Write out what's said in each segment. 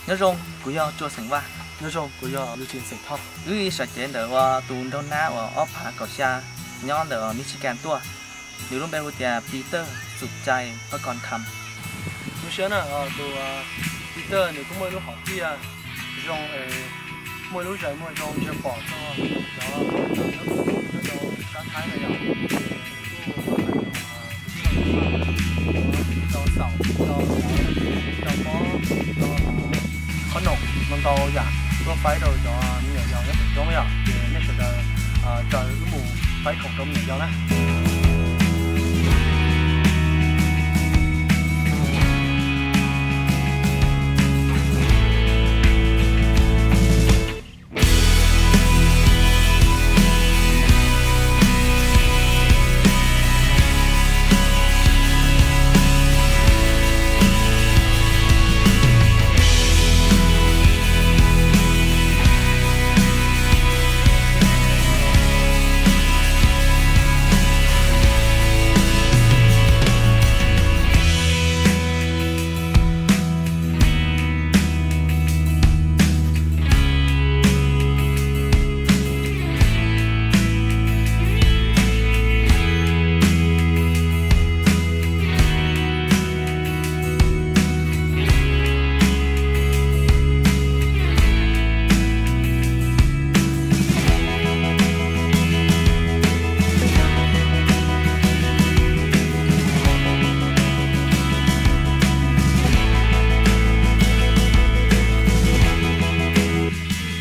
Nyob zoo, kuv yog Tsua xeem Vaj. Nyob zoo, kuv yog Lus Tsis xeem Thoj. Wb sawv cev ntawm uas tus nraug nab uas ob phav kaum xya nyob ntawm Michigan tuaj. Nws lub npe hu tias Peter Xum Cai Pab Koos Kham. Lub siab na, tus Peter nws kuj muaj ib lub hom phiaj zoo, muaj ib lub zais muag zoo ntsia pom txog cov nyob rau sab Thaib no yog, kuj tau xaum, tau mob, tau qhob noom, ntau ntau yam tuaj faib rau cov me nyuam yaus nyob pem roob yom. Ces nej sawv daws raws wb mus faib khoom rau me nyuam yaus na.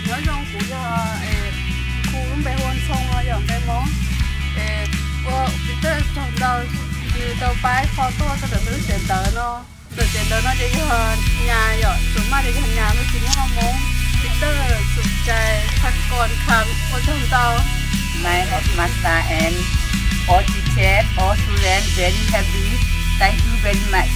Nyob zoo, kuv yog, kuv lub npe hu ua Ntxhoo no yom, npe Hmoob. Ua Peter tsaug ntau, nws tau pab kho tuaj rau ntawm lub tsev ntawv no. Ntawm tsev ntawv no ces yog nyas yom, tsuas maj li yog nyas, lub tsis muaj Hmoob. Peter Xum Cai Pab Koos Kham, ua tsaug ntau. My headmaster and all teachers, all students very happy. Thank you very much.